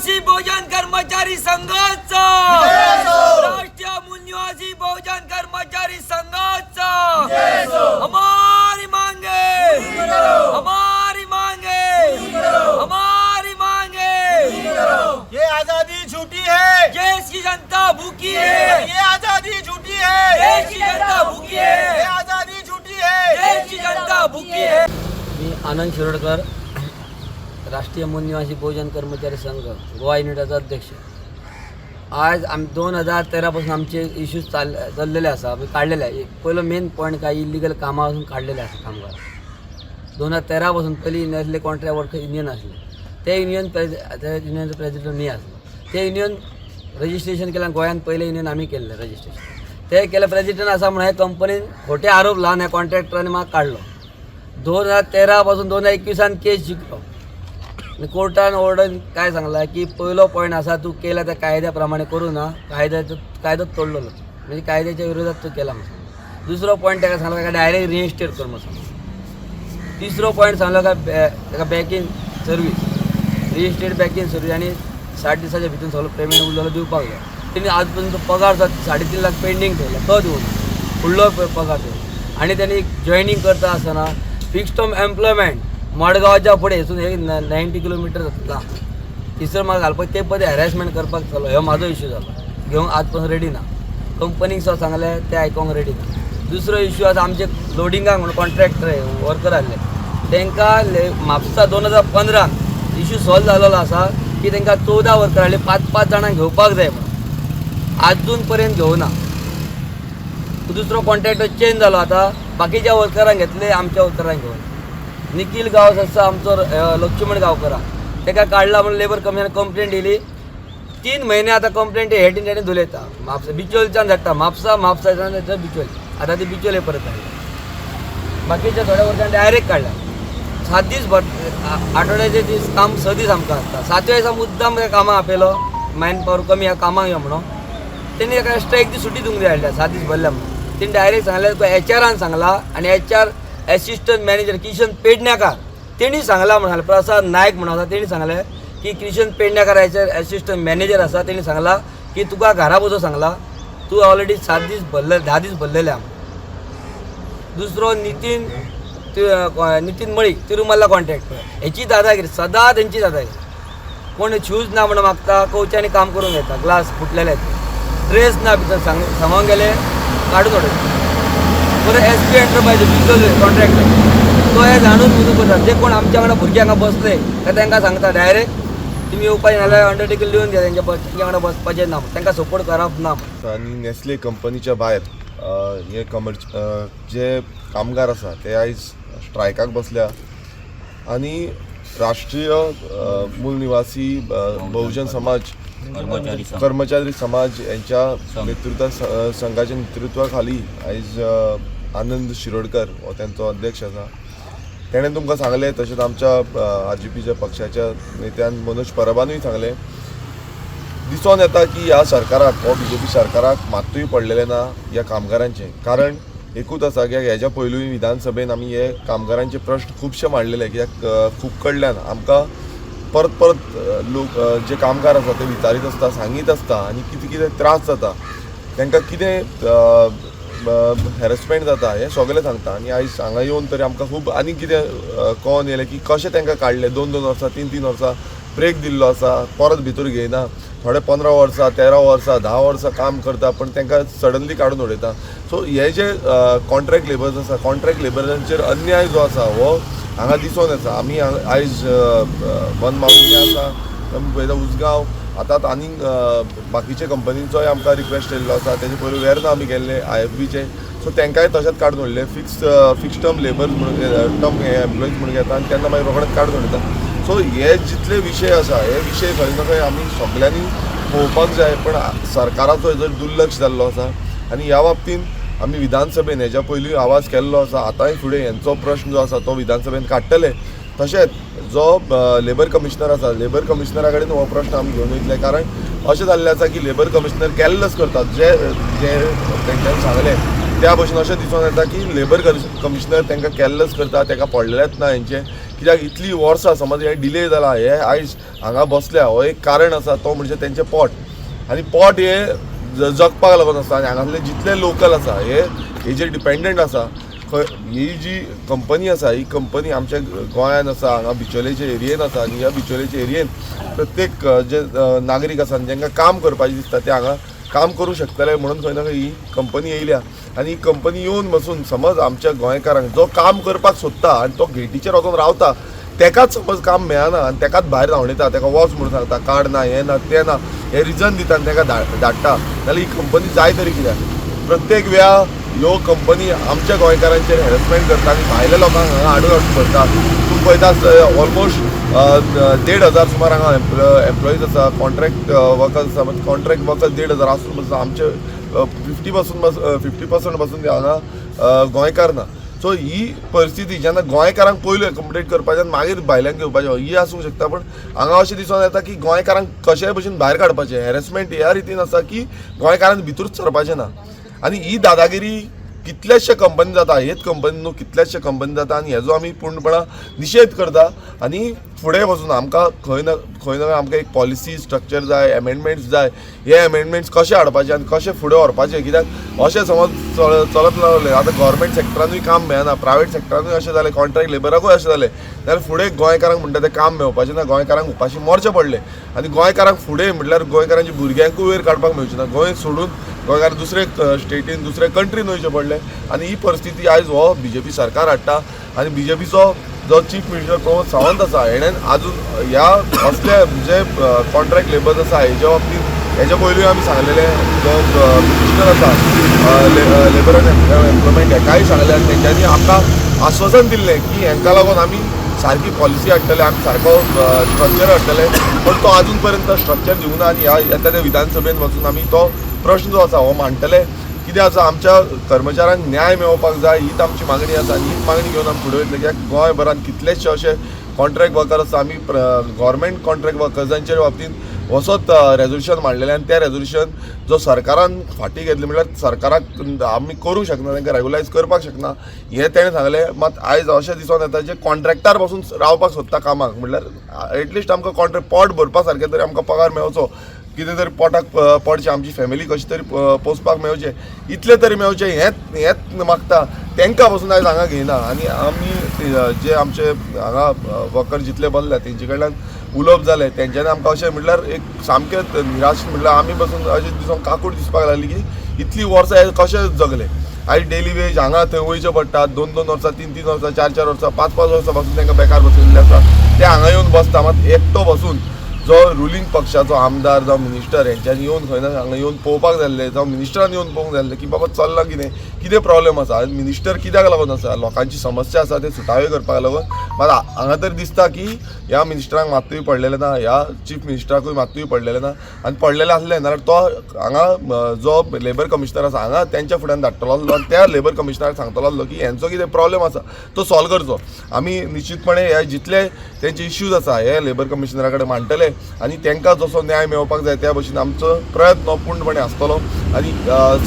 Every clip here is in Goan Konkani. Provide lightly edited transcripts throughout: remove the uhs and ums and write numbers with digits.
मूलनिवासी बहुजन कर्मचारी संघाचा, राष्ट्रीय मूलनिवासी बहुजन कर्मचारी संघाचा। हमारी मांगे, हमारी मांगे, हमारी मांगे। ये आजादी झूठी है। देश की जनता भूखी है। ये आजादी झूठी है। देश की जनता भूखी है। ये आजादी झूठी है। देश की जनता भूखी है। मी आनंद शिरोडकर, राष्ट्रीय मूलनिवासी बहुजन कर्मचारी संघ, गोवा युनिटाचो अध्यक्ष। आज आम 2013 पासून आमचे इश्यूज चल्लेले आसा, आमी काडलेले आसा। पयलो मेन पॉयंट काय, इलिगल कामां पासून काडलेले आसा कामगार। 2013 पासून पयलीं नॅसले कॉन्ट्रॅक्ट वर्कर युनियन आसलें, ते युनियन त्या युनियनचो प्रेजिडंट मी आसलो। ते युनियन रजिस्ट्रेशन केल्यान गोंयांत पयलें युनियन आमी केल्लें रजिस्ट्रेशन। ते केलें, प्रेजिडंट आसा म्हणून हे कंपनीन खोटे आरोप लावन ह्या कॉन्ट्रॅक्टरांनी म्हाका काडलो। 2013 पासून 2021 केस जिखलो आनी कोर्टान ऑर्डर काय सांगला की पयलो पॉयंट आसा, तूं केला त्या कायद्या प्रमाणे करूं ना, कायद्याचो कायदो तोडलेलो, म्हणजे कायद्याच्या विरोधात तूं केला म्हणून सांगलो। दुसरो पॉयंट ताका सांगला ताका डायरेक्ट रिइन्स्टेट कर म्हणून सांगलो। तिसरो पॉयंट सांगलो काय ताका back in service, reinstate back in service आनी 60 दिसाच्या भितून सगळो पेमेंट उरलेलो दिवपाक जाय। तेणी आज पर्यंत पगार 3.5 लाख पेंडींग ठेवला, तो दिवना फुडलो पगार दिवना। आनी त्यांनी जॉयनींग करता आसतना फिक्स टर्म एम्प्लॉयमेंट मडगांवच्या फुडें हेसून एक 90 किलोमिटर जाता, थंयसर म्हाका घालपाक ते पळय हॅरेसमेंट करपाक चलो। हो म्हाजो इश्यू जालो, घेवंक आज पासून रेडी ना। कंपनीक सुद्दां सांगलें, ते आयकोंक रेडी ना। दुसरो इश्यू आसा, आमचे लोडिंगाक म्हणून कॉन्ट्रॅक्टर वर्कर आहले, तांकां म्हापसा 2015 इश्यू सॉल्व जालेलो आसा की तांकां 14 वर्कर आहले, पांच पांच जाणांक घेवपाक जाय म्हणून, आजून पर्यंत घेवना। दुसरो कॉन्ट्रॅक्टर चेंज जालो, आतां बाकीच्या वर्करांक घेतले, आमच्या वर्करांक घेवन। निखील गांवस आसा आमचो, लक्ष्मण गांवकरा, ताका काडला म्हणून लेबर कमिशनार कंप्लेंट दिली। 3 म्हयने आतां कंप्लेंट हेटीन तेणी धुलयता। म्हापसा बिचोलच्यान धाडटा म्हापसा, म्हापसाच्यान धाडटा बिचोल, आतां ती बिचोले परत हाडल्या। बाकीच्या थोड्या वर्सांनी डायरेक्ट काडल्या। 7 दीस भर आठवड्याचे दीस काम 6 दीस आमकां आसता। सातव्या दिसा मुद्दाम त्या कामाक आपयलो, मॅन पावर कमी आहा, कामाक यो म्हणून। तेणी एका एक्स्ट्रा एक दीस सुटी दिवंक जाय हाडल्या, 7 दीस भरल्या म्हणून। तेणी डायरेक्ट सांगलें, तुका एचआरान सांगला आनी HR assistant manager Kishan Pednekar तेणी सांगला म्हणून सांगलें। प्रसाद नायक म्हणून आसा, तेणी सांगलें की Kishan Pednekar HR assistant manager आसा, तेणी सांगला की तुका घरा वचो सांगला, तूं ऑलरेडी 7 दीस भरले, 10 दीस भरलेले आहा। दुसरो नितीन नितीन मळीक, तिरुमल्ला कॉन्ट्रॅक्टर, हेची दादागिरी, सदा तेंची दादागिरी। कोण शूज ना म्हणून मागता, कवच्यानी काम करून घेता, ग्लास फुटलेले, ड्रेस ना भितर, सांगोंक गेले काडून उडयता। परत एस पी एंटरप्रायज बिचोले कॉन्ट्रॅक्टर, तो हे जाणून बुजून करता। जे कोण आमच्या वांगडा भुरगे हांगा बसले काय तांकां सांगता डायरेक्ट, तुमी येवपाचे नाल्यार अंडरटेकींग लिवन दिया, तेंच्या वांगडा बसपाचें ना, तांकां सपोर्ट करप ना। आनी नेस्ले कंपनीच्या भायर हे जे कामगार आसा ते आयज स्ट्रायकाक बसल्या आनी राष्ट्रीय मूल निवासी बहुजन समाज कर्मचारी समाज यांच्या नेतृत्वा संघाच्या नेतृत्वा खाली आयज आनंद शिरोडकर हो तेंचो अध्यक्ष आसा। तेणें तुमकां सांगलें, तशेंच आमच्या आरजीपीच्या पक्षाच्या नेत्यान मनोज परबानूय सांगलें, दिसोन येता की ह्या सरकाराक, हो बीजेपी सरकाराक मात्तूय पडलेलें ना ह्या कामगारांचें। कारण एकूच आसा की हेज्या पयलूय विधानसभेन आमी हे कामगारांचे प्रश्न खुबशे मांडलेले, कित्याक खूब कडल्यान आमकां परत परत लोक जे कामगार आसा ते विचारीत आसता, सांगीत आसता आनी कितें कितें त्रास जाता तांकां, कितें हॅरसमेंट जाता हें सगळें सांगता। आनी आयज हांगा येवन तरी आमकां खूब आनी कितें कळोन येयलें की कशें तांकां काडलें, दोन दोन वर्सां, तीन तीन वर्सां ब्रेक दिल्लो आसा, परत भितर घेयना। थोडे 15 वर्सां, 13 वर्सां, 10 वर्सां काम करता, पण तांकां सडनली काडून उडयता। सो हे जे कॉन्ट्रॅक्ट लेबर्स आसा, कॉन्ट्रॅक्ट लेबरांचेर अन्याय जो आसा हो हांगा दिसोन येता। आमी आयज वन मावली आसा, आमी पळयता उसगांव, आतां आनीक बाकीचे कंपनींचोय आमकां रिक्वेस्ट येयल्लो आसा। तेजे पयलीं वेर्ना आमी गेल्ले आयएफबीचे, सो तांकांय तशेंच काडून उडयले। फिक्स टर्म लेबर म्हणून, टर्म एम्प्लॉईज म्हणून घेता आनी तेन्ना मागीर रोखडेच काडून उडयता। सो हे जितले विशय आसा, हे विशय खंय ना खंय आमी सगल्यांनी पळोवपाक जाय, पण सरकाराचो हेजो दुर्लक्ष जाल्लो आसा। आनी ह्या बाबतींत आमी विधानसभेन हेज्या पयलीं आवाज केल्लो आसा, आतांय फुडें हेंचो प्रश्न जो आसा तो विधानसभेन काडटले। तशेंच जो लेबर कमिशनर आसा, लेबर कमिशनरा कडेन हो प्रश्न आमी घेवन वयतले, कारण अशें जाल्लें आसा की लेबर कमिशनर कॅरलेस करतात। जे जे तेंच्यांनी सांगलें त्या भशेन अशें दिसून येता की लेबर कमिशनर तांकां कॅरलेस करता, ताका पडलेलेंच ना हेंचें। कित्याक इतली वर्सां समज हे डिले जाला, हे आयज हांगा बसल्या हो एक कारण आसा, तो म्हणजे तेंचें पोट. आनी पोट हे जगपाक लागून आसा आनी हांगासरले जितले लोकल आसा हे हेजेर डिपेंडंट आसा. खंय ही जी कंपनी आसा ही कंपनी आमच्या गोंयान आसा, हांगा बिचोलेच्या एरियेन आसा आनी ह्या बिचोलेच्या एरियेन प्रत्येक जे नागरीक आसा आनी जांकां काम करपाचें दिसता ते हांगा काम करूं शकतले म्हणून खंय ना खंय ही कंपनी येयल्या. आनी ही कंपनी येवन बसून समज आमच्या गोंयकारांक जो काम करपाक सोदता आनी तो गेटीचेर वचून रावता तेकाच समज काम मेळना आनी तेकाच भायर धांवडयता, तेका वच म्हणून सांगता, कार्ड ना, हें ना, तें ना, हें रिजन दिता आनी तेका धाडटा. जाल्यार ही कंपनी जाय तरी कित्याक? प्रत्येक वेळा ह्यो कंपनी आमच्या गोंयकारांचेर हॅरसमेंट करता आनी भायल्या लोकांक हांगा हाडून हाडून भरता. तूं पळयता ऑलमोस्ट 1500 सुमार हांगा एम्प्लॉईज आसा, कॉन्ट्रॅक्ट वर्कर्स आसा. कॉन्ट्रॅक्ट वर्कर्स 1500 आसून बसून आमचे 50% पासून हांगा गोंयकार ना. सो ही परिस्थिती जेन्ना गोंयकारांक पयलू एकोमोडेट करपाचें आनी मागीर भायल्यांक घेवपाचें ही आसूंक शकता. पूण हांगा अशें दिसून येता की गोंयकारांक कशेय भशेन भायर काडपाचें, हॅरसमेंट ह्या रितीन आसा की गोंयकारांक भितरूच सरपाचें ना. आनी ही दादागिरी कितल्याशे कंपनी जाता, हेच कंपनी न्हू कितल्याशे कंपनी जाता आनी हेजो आमी पूर्णपणान निशेध करता. आनी फुडें वचून आमकां खंय ना खंय ना आमकां एक पॉलिसी स्ट्रक्चर जाय, एमेंडमेंट्स जाय. हे एमेंडमेंट्स कशे हाडपाचे आनी कशे फुडें व्हरपाचे, कित्याक अशें समज चलत रावलें आतां गव्हर्मेंट सेक्टरानूय काम मेळना, प्रायवेट सेक्टरानूय अशें जालें, कॉन्ट्रॅक्ट लेबराकूय अशें जालें, जाल्यार फुडें गोंयकारांक म्हणटा तें काम मेळपाचें ना, गोंयकारांक उपाशी मरचें पडलें. आनी गोंयकारांक फुडें म्हटल्यार गोंयकारांच्या भुरग्यांकूय वयर काडपाक मेळचें ना, गोंय सोडून गोंयकार दुसरे स्टेटीन दुसरे कंट्रीन वयचें पडलें. आनी ही परिस्थिती आयज हो बीजेपी सरकार हाडटा. आनी बीजेपीचो जो चीफ मिनिस्टर प्रमोद सावंत आसा हेणें आजून ह्या असले जे कॉन्ट्रॅक्ट लेबर्स आसा हेच्या बाबतींत हेच्या पयलूय आमी सांगलेलें, जो मिनिस्टर आसा लेबर एंड एम्प्लॉयमेंट हेकाय सांगलें आनी तेंच्यांनी आमकां आश्वासन दिल्लें की हेंकां लागून आमी सारकी पॉलिसी हाडटले, आमी सारको स्ट्रक्चर हाडटले, पण तो आजून पर्यंत स्ट्रक्चर दिवंक ना. आनी ह्या येता त्या विधानसभेन वचून आमी तो प्रश्न जो आसा हो मांडटले. कितें आसा, आमच्या कर्मचाऱ्यांक न्याय मेळोवपाक जाय हीच आमची मागणी आसा आनी हीच मागणी घेवन आमी फुडें वयतले. कित्याक गोंयभरान कितलेशे अशे कॉन्ट्रॅक्ट वर्कर आसा, आमी गव्हर्मेंट कॉन्ट्रॅक्ट वर्कर्सांचे बाबतींत असोच रेजोल्युशन मांडलेलें आनी तें रेजोल्युशन जो सरकारान फाटीं घेतलें म्हळ्यार सरकाराक आमी करूंक शकना, तांकां रेगुलायज करपाक शकना हें तेणें सांगलें. मात आयज अशें दिसून येता जे कॉन्ट्रॅक्टार पासून रावपाक सोदता कामाक, म्हळ्यार एटलिस्ट आमकां कॉन्ट्रॅक्ट पोट भरपा सारकें तरी आमकां पगार मेळचो, कितें तरी पोटाक पडचें, आमची फॅमिली कशी तरी पोसपाक मेळचें, इतलें तरी मेळचें हेंच हेंच मागता. तांकां पासून आयज हांगा घेयना. आनी आमी जे आमचे हांगा वर्कर जितले बसले तेंचे कडल्यान उलोवप जालें, तेंच्यांनी आमकां अशें म्हटल्यार एक सामकें निराश, म्हटल्यार आमी बसून अशें दिसून काकूट दिसपाक लागली की इतलीं वर्सां हे कशें जगले. आयज डेली वेज हांगा थंय वयचें पडटा, 2-2 वर्सां, 3-3 वर्सां, 4-4 वर्सां, 5-5 वर्सां पासून तांकां बेकार बसयल्ले आसा, ते हांगा येवन बसता. मात एकटो बसून जो रुलींग पक्षाचो आमदार जावं मिनिस्टर हेंच्यांनी येवन खंय ना हांगा येवन पळोवपाक जाय आसलें, जावं मिनिस्टरान येवन पळोवंक जाय आसलें की बाबा चल्लां कितें, कितें प्रॉब्लेम आसा, मिनिस्टर कित्याक लागून आसा, लोकांची समस्या आसा ते सुटावे करपाक लागून. मात हांगा तर दिसता की ह्या मिनिस्टरांक मात्तूय पडलेलें ना, ह्या चीफ मिनिस्टराकूय मात्तूय पडलेलें ना. आनी पडलेलें आसलें जाल्यार तो हांगा जो लेबर कमिशनर आसा हांगा तेंच्या फुड्यान धाडटलो आसलो आनी त्या लेबर कमिशनराक सांगतलो आसलो की हेंचो कितें प्रॉब्लेम आसा तो सॉल्व करचो. आमी निश्चितपणे हे जितले तेंचे इश्यूज आसा हे लेबर कमिशनरा कडेन मांडटले आनी तांकां जसो न्याय मेळोवपाक जाय त्या भशेन आमचो प्रयत्न पूर्णपणे आसतलो. आनी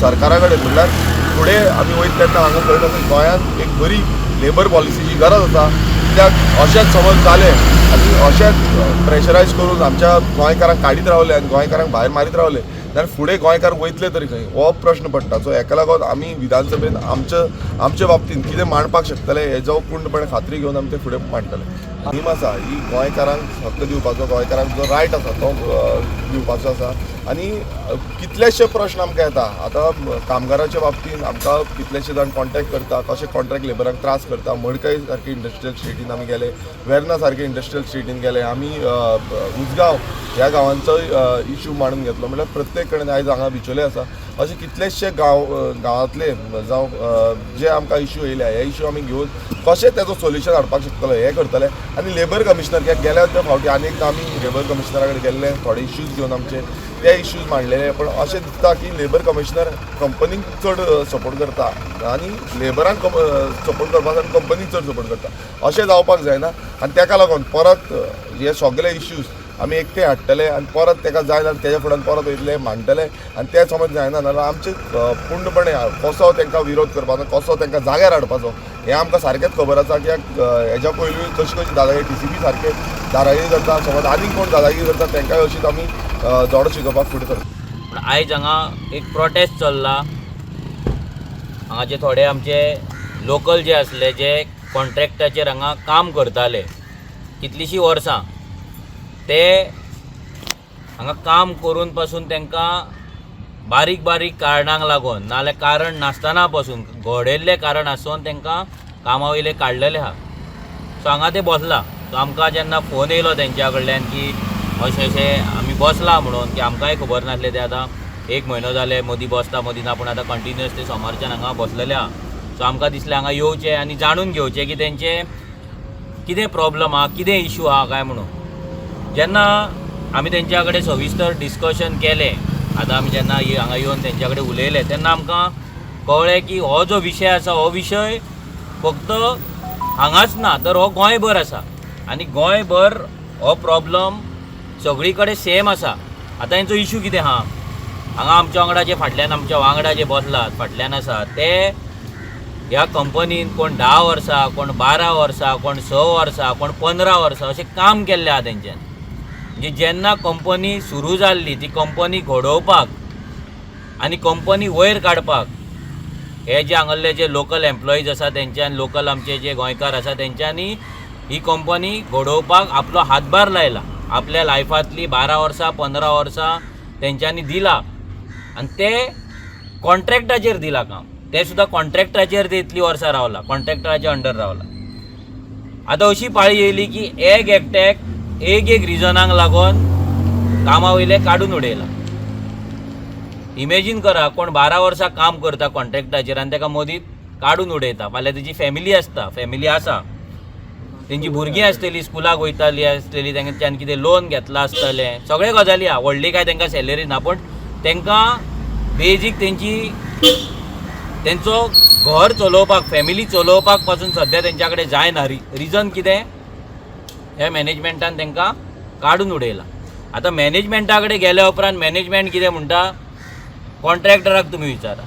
सरकारा कडेन म्हणल्यार फुडें आमी वयता तेन्ना हांगा कळटा की गोंयांत एक बरी लेबर पॉलिसीची गरज आसा. कित्याक अशेंच समज जालें आनी अशेंच प्रेशरायज करून आमच्या गोंयकारांक काडीत रावले आनी गोंयकारांक भायर मारीत रावले जाल्यार फुडें गोंयकार वयतले तरी खंय, हो प्रश्न पडटा. सो हेका लागून आमी विधानसभेन आमचे बाबतींत कितें मांडपाक शकतले हेजो पूर्णपणे खात्री घेवन आमी ते फुडें मांडटले. थीम आसा ही गोंयकारांक हक्क दिवपाचो, गोंयकारांक जो रायट आसा तो दिवपाचो आसा. आनी कितलेशे प्रश्न आमकां येता आतां कामगाराच्या बाबतींत, आमकां कितलेशे जाण कॉन्टेक्ट करता कशे कॉन्ट्रॅक्ट लेबरांक त्रास करता. मडकय सारके इंडस्ट्रियल स्टेटीन आमी गेले, वेर्ना सारके इंडस्ट्रियल स्टेटीन गेले, आमी उजगांव ह्या गांवांचो इशू मांडून घेतलो. म्हणल्यार प्रत्येक कडेन आयज हांगा बिचोले आसा, अशे कितलेशे गांवांतले जावं जे आमकां इशू येयल्या हे इशू आमी घेवन कशें तेजो सोल्युशन हाडपाक शकतले हें करतले. आनी लेबर कमिशनर कित्याक गेल्या त्या फावटी आनी एकदां आमी लेबर कमिशनरा कडेन गेल्ले, थोडे इश्यूज घेवन आमचे ते इश्यूज मांडलेले. पण अशें दिसता की लेबर कमिशनर कंपनीक चड सपोर्ट करता आनी लेबरांक सपोर्ट करपाक आनी कंपनीक चड सपोर्ट करता, अशें जावपाक जायना. आनी तेका लागून परत हे सगळे इश्यूज आमी एकटे हाडटले आनी परत तेका जाय जाल्यार तेज्या फुड्यान परत वयतले मांडटले आनी ते समज जायना जाल्यार आमचे पूर्णपणे कसो तांकां विरोध करपाचो, कसो तांकां जाग्यार हाडपाचो हें आमकां सारकेंच खबर आसा. कित्याक हेज्या पयलूय कशी कशी दादागिरी TCP सारके दादागिरी करता, समज आनीक कोण दादागिरी करता तांकांय अशीच आमी धडो शिकोवपाक फुडें सरता. पूण आयज हांगा एक प्रोटेस्ट चल्ला. हांगाचे थोडे आमचे लोकल जे आसले जे कॉन्ट्रॅक्टाचेर हांगा काम करताले कितलींशीं वर्सां, ते हांगा काम करून पासून तांकां बारीक बारीक कारणांक लागून नाल्यार कारण नासतना पासून घडयल्लें कारण आसून तांकां कामा वयले काडलेले आहा. सो हांगा ते बसला. सो आमकां जेन्ना फोन येयलो तेंच्या कडल्यान की अशें अशें आमी बसला म्हणून, की आमकांय खबर नासलें ते आतां एक म्हयनो जाले मदीं बसता मदीं ना, पूण आतां कंटिन्युअस ते सोमारच्यान हांगा बसलेले आहा. सो आमकां दिसलें हांगा येवचें आनी जाणून घेवचें की तेंचे कितें प्रॉब्लम आहा, कितें इशू आहा काय म्हणून. जेन्ना आमी तेंच्या कडेन सविस्तर डिस्कशन केलें, आतां आमी जेन्ना हांगा येवन तेंच्या कडेन उलयले तेन्ना आमकां कळ्ळें की हो जो विशय आसा हो विशय फक्त हांगाच ना तर हो गोंयभर आसा आनी गोंयभर हो प्रॉब्लम सगळी कडेन सेम आसा. आतां हेंचो इशू कितें आहा, हांगा आमच्या वांगडा जे फाटल्यान आमच्या वांगडा जे बसलात फाटल्यान आसा ते ह्या कंपनीन कोण 10 वर्सां, कोण 12 वर्सां, कोण 6 वर्सां, कोण 15 वर्सां अशें काम केल्लें आहा तेंच्यान. म्हणजे जेन्ना कंपनी सुरू जाल्ली ती कंपनी घडोवपाक आनी कंपनी वयर काडपाक हे जे हांगल्ले जे लोकल एम्प्लॉईज आसा तेंच्यान, लोकल आमचे जे गोंयकार आसा तेंच्यांनी ही कंपनी घडोवपाक आपलो हातभार लायला. आपल्या लायफांतली 12 वर्सां 15 वर्सां तेंच्यांनी दिला आनी ते कॉन्ट्रॅक्टाचेर दिला काम, ते सुद्दां कॉन्ट्रॅक्टाचेर ते इतलीं वर्सां रावला, कॉन्ट्रॅक्टराच्या अंडर रावला. आतां अशी पाळी येयली की एक एकट्याक एक एक रिजनांक लागून कामा वयले काडून उडयला. इमेजीन करा, कोण 12 वर्सां काम करता कॉन्ट्रॅक्टाचेर आनी ताका मदींत काडून उडयता. फाल्यां तेजी फॅमिली आसता, फॅमिली आसा, तेंची भुरगीं आसतलीं, स्कुलाक वयतालीं आसतलीं, तेंच्यान कितें लोन घेतलां आसतलें, सगळे गजाली आहा. व्हडली काय तांकां सॅलरी ना, पूण तांकां बेजीक तेंची तेंचो घर चलोवपाक, फॅमिली चलोवपाक पासून सद्या तेंच्या कडेन जायना. रिजन कितें, ह्या मॅनेजमेंटान तांकां काडून उडयलां. आतां मॅनेजमेंटा कडेन गेल्या उपरांत मॅनेजमेंट कितें म्हणटा, कॉन्ट्रॅक्टराक तुमी विचारा.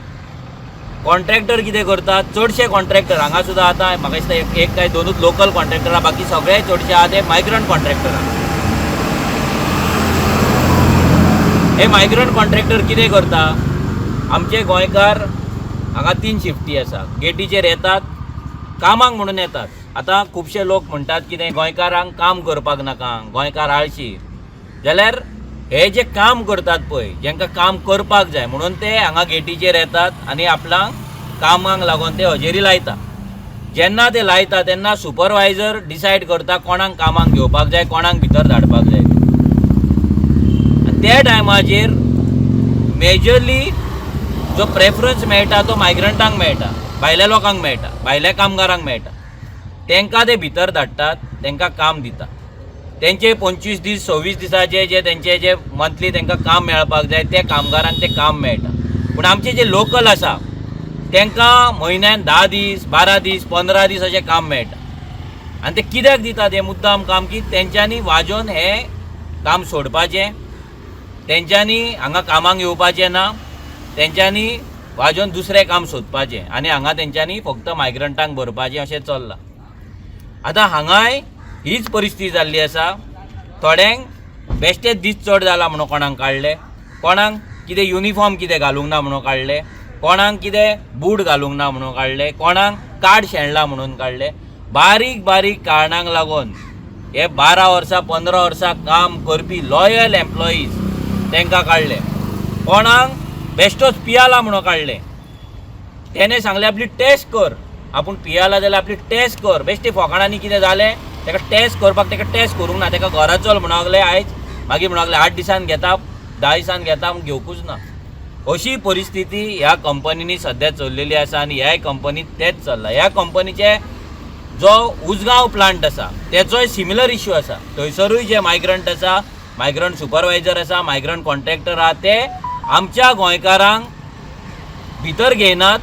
कॉन्ट्रॅक्टर कितें करता, चडशे कॉन्ट्रॅक्टर हांगा सुद्दां आतां म्हाका दिसता एक काय दोनूच लोकल कॉन्ट्रॅक्टर आहा, बाकी सगळे चडशे आहा ते मायग्रंट कॉन्ट्रॅक्टर आहा. हे मायग्रंट कॉन्ट्रॅक्टर कितें करता, आमचे गोंयकार हांगा 3 शिफ्टी आसा, गेटीचेर येतात कामाक म्हणून येतात. आतां खुबशे लोक म्हणटात कितें गोंयकारांक काम करपाक नाका, गोंयकार आळशी, जाल्यार हे जे काम करतात पळय, जेंकां काम करपाक जाय म्हणून ते हांगा गेटीचेर येतात आनी आपणाक कामाक लागून ते हजेरी लायता. जेन्ना ते लायता तेन्ना सुपरवायजर डिसायड करता कोणाक कामाक घेवपाक जाय, कोणाक भितर धाडपाक जाय. आनी त्या टायमाचेर मेजरली जो प्रेफरन्स मेळटा तो मायग्रंटांक मेळटा, भायल्या लोकांक मेळटा, भायल्या कामगारांक मेळटा. तांकां ते भितर धाडटात, तांकां काम दिता. तेंचे 25 दीस 26 दिसाचे जे तेंचे जे मंथली तांकां काम मेळपाक जाय ते कामगारांक तें काम मेळटा. पूण आमचे जे लोकल आसा तांकां म्हयन्यान 10 दीस 12 दीस 15 दीस अशें काम मेळटा. आनी ते कित्याक दितात हें मुद्दाम काम, की तेंच्यांनी वाजोवन हें काम सोडपाचें, तेंच्यांनी हांगा कामाक येवपाचें ना, तेंच्यांनी वाजोवन दुसरें काम सोदपाचें आनी हांगा तेंच्यांनी फक्त मायग्रंटांक भरपाचें अशें चल्लां. आतां हांगाय हीच परिस्थिती जाल्ली आसा. थोड्यांक बेश्टेच दीस चड जाला म्हणून कोणाक काडले, कोणाक कितें युनिफॉर्म कितें घालूंक ना म्हणून काडले, कोणाक कितें बूट घालूंक ना म्हणून काडले, कोणाक कार्ड शेणला म्हणून काडले. बारीक बारीक कारणांक लागून हे 12 वर्सां 15 वर्सां काम करपी लॉयल एम्प्लॉईज तांकां काडले. कोणाक बेश्टोच पियाला म्हणून काडले, तेणें सांगलें आपली टेस्ट कर, आपूण पियाला जाल्यार आपली टेस्ट कर. बेश्टे फोकाणांनी कितें जालें ताका टेस्ट करपाक, ताका टेस्ट करूंक ना, ताका घरा चल म्हणूंक लागले आयज, मागीर म्हणूंक लागले 8 दिसान घेता, 10 दिसान घेता, घेवकूच ना. अशी परिस्थिती ह्या कंपनींनी सद्या चल्लेली आसा आनी ह्याय कंपनीत तेंच चल्लां. ह्या कंपनीचे जो उजगांव प्लांट आसा तेचोय सिमिलर इश्यू आसा. थंयसरूय जे मायग्रंट आसा, मायग्रंट सुपरवायजर आसा, मायग्रंट कॉन्ट्रॅक्टर आहा, ते आमच्या गोंयकारांक भितर घेयनात.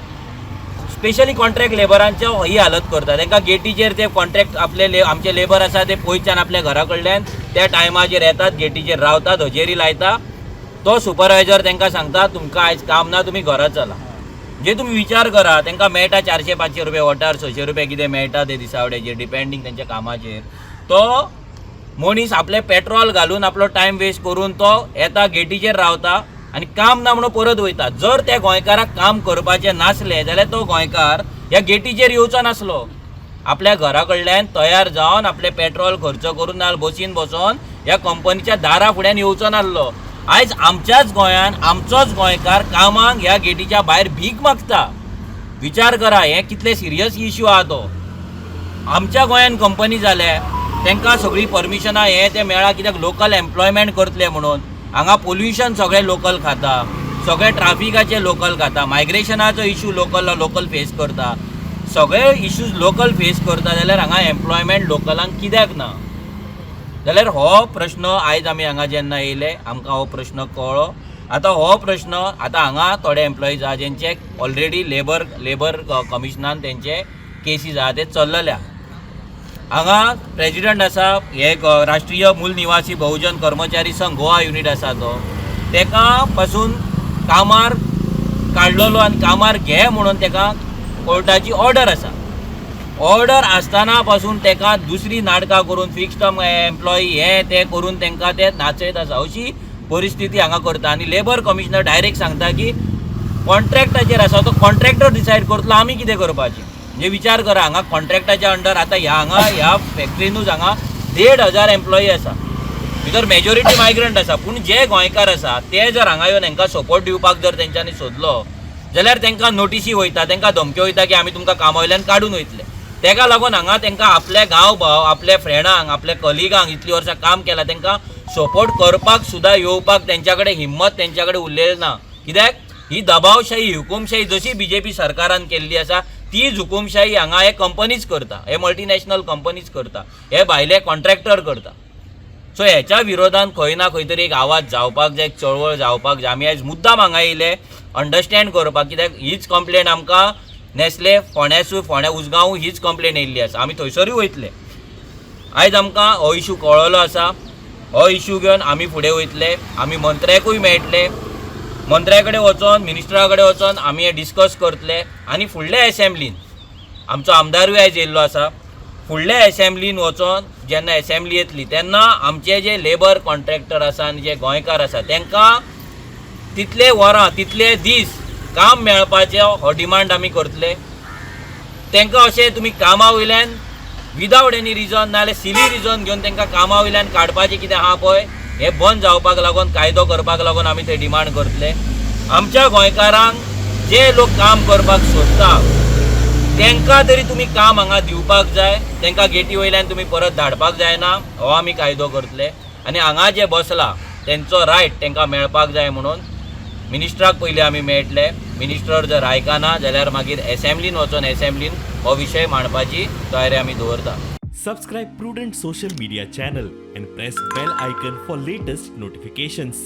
स्पेशली कॉन्ट्रॅक्ट लेबरांच्या ही हालत करता. तांकां गेटीचेर ते कॉन्ट्रॅक्ट आपले आमचे लेबर आसा ते पयच्यान आपल्या घरा कडल्यान त्या टायमाचेर येतात, गेटीचेर रावतात, हजेरी लायता. तो सुपरवायजर तांकां सांगता तुमकां आयज काम ना, तुमी घरा चला. म्हणजे तुमी विचार करा, तांकां मेळटा 400-500 रुपया वटार, 600 रुपया कितें मेळटा ते दिसावड्याचेर, डिपेंडींग तेंच्या कामाचेर. तो मनीस आपलें पेट्रोल घालून आपलो टायम वेस्ट करून तो येता, गेटीचेर रावता आनी काम ना म्हणून परत वयता. जर त्या गोंयकाराक काम करपाचें नासलें जाल्यार तो गोंयकार ह्या गेटीचेर येवचो नासलो. आपल्या घरा कडल्यान तयार जावन आपलें पेट्रोल खर्च करून नाल्यार बसीन बसोन ह्या कंपनीच्या दारा फुड्यान येवचो नासलो. आयज आमच्याच गोंयान आमचोच गोंयकार कामाक ह्या गेटीच्या भायर भीक मागता. विचार करा हें कितलें सिरियस इश्यू आहा तो. आमच्या गोंयान कंपनी जाल्या, तांकां सगळीं परमिशनां हें तें मेळ्ळां कित्याक लोकल एम्प्लॉयमेंट करतले म्हणून. हांगा पोल्युशन सगळें लोकल खाता, सगळें ट्राफिकाचें लोकल खाता, मायग्रेशनाचो इशू लोकल लोकल फेस करता, सगळे इश्यूज लोकल फेस करता. जाल्यार हांगा एम्प्लॉयमेंट लोकलांक कित्याक ना? जाल्यार हो प्रश्न आयज आमी हांगा जेन्ना येयले आमकां हो प्रश्न कळ्ळो. आतां हो प्रश्न आतां हांगा थोडे एम्प्लॉईज आहा जेंचे ऑलरेडी लेबर कमिशनान तेंचे केसीस आहा ते चल्लल्या. हांगा प्रेजिडंट आसा हे राष्ट्रीय मूल निवासी बहुजन कर्मचारी संघ गोवा युनीट आसा तो, तेका पासून कामार काडलेलो आनी कामार घे म्हणून तेका कोर्टाची ऑर्डर आसा. ऑर्डर आसतना पासून तेका दुसरी नाटकां करून फिक्स टर्म एम्प्लॉई हे ते करून तेंकां ते नाचयत आसा. अशी परिस्थिती हांगा करता. आनी लेबर कमिशनर डायरेक्ट सांगता की कॉन्ट्रॅक्टाचेर आसा तो कॉन्ट्रॅक्टर डिसायड करतलो आमी कितें करपाचें. म्हणजे विचार करा, हांगा कॉन्ट्रॅक्टाच्या अंडर आतां ह्या हांगा ह्या फॅक्ट्रीनूच हांगा 1500 एम्प्लॉई आसा, भितर मेजॉरिटी मायग्रंट आसा. पूण जे गोंयकार आसा ते जर हांगा येवन हांकां सपोर्ट दिवपाक जर तेंच्यांनी सोदलो जाल्यार तेंकां नोटिसी वयता, तेंकां धमक्यो वयता की आमी तुमकां कामा वयल्यान काडून वयतले. तेका लागून हांगा तेंकां आपल्या गांव भाव, आपल्या फ्रेंडांक, आपल्या कलिगांक इतलीं वर्सां काम केलां तेंकां सपोर्ट करपाक सुद्दां येवपाक तेंच्या कडेन हिम्मत तेंच्या कडेन उरलेली ना. कित्याक ही दबावशाही, हुकुमशाही जशी बीजेपी सरकारान केल्ली आसा तीच हुकुमशाही हांगा हे कंपनीच करता, हे मल्टीनॅशनल कंपनीच करता, हे भायले कॉन्ट्रॅक्टर करता. सो हेच्या विरोधान खंय ना खंय तरी एक आवाज जावपाक जाय, एक चळवळ जावपाक जाय. आमी आयज मुद्दाम हांगा येयले अंडरस्टँड करपाक, कित्याक हीच कंप्लेन आमकां नेस्ले फोंड्यासूय, फोंड्या उसगांव हीच कंप्लेन येयल्ली आसा. आमी थंयसरूय वयतले. आयज आमकां हो इशू कळ्ळलो आसा. हो इशू घेवन आमी फुडें वयतले. आमी मंत्र्याकूय मेळटले, मंत्र्या कडेन वचोन, मिनिस्टरा कडेन वचोन आमी हें डिस्कस करतले. आनी फुडल्या एसेंब्लीन आमचो आमदारूय आयज येयल्लो आसा, फुडल्या एसेंब्लीन वचोन जेन्ना एसेंब्ली येतली तेन्ना आमचे जे लेबर कॉन्ट्रॅक्टर आसा आनी जे गोंयकार आसा तेंकां तितले वरां तितले दीस काम मेळपाचें हो डिमांड आमी करतले. तेंकां अशें तुमी कामा वयल्यान विदावट एनी रिजन नाजाल्यार सिली रिजन घेवन तेंकां कामा वयल्यान काडपाचें कितें आहा पळय हें बंद जावपाक लागून कायदो करपाक लागून आमी थंय डिमांड करतले. आमच्या गोंयकारांक जे लोक काम करपाक सोदता तेंकां तरी तुमी काम हांगा दिवपाक जाय, तेंकां गेटी वयल्यान तुमी परत धाडपाक जायना, हो आमी कायदो करतले. आनी हांगा जे बसला तेंचो रायट तेंकां मेळपाक जाय म्हणून मिनिस्टराक पयलीं आमी मेळटले. मिनिस्टर जर आयकना जाल्यार मागीर एसेंब्लीन वचोन एसेंब्लीन हो विशय मांडपाची तयारी आमी दवरता. Subscribe Prudent Social Media channel and press bell icon for latest notifications.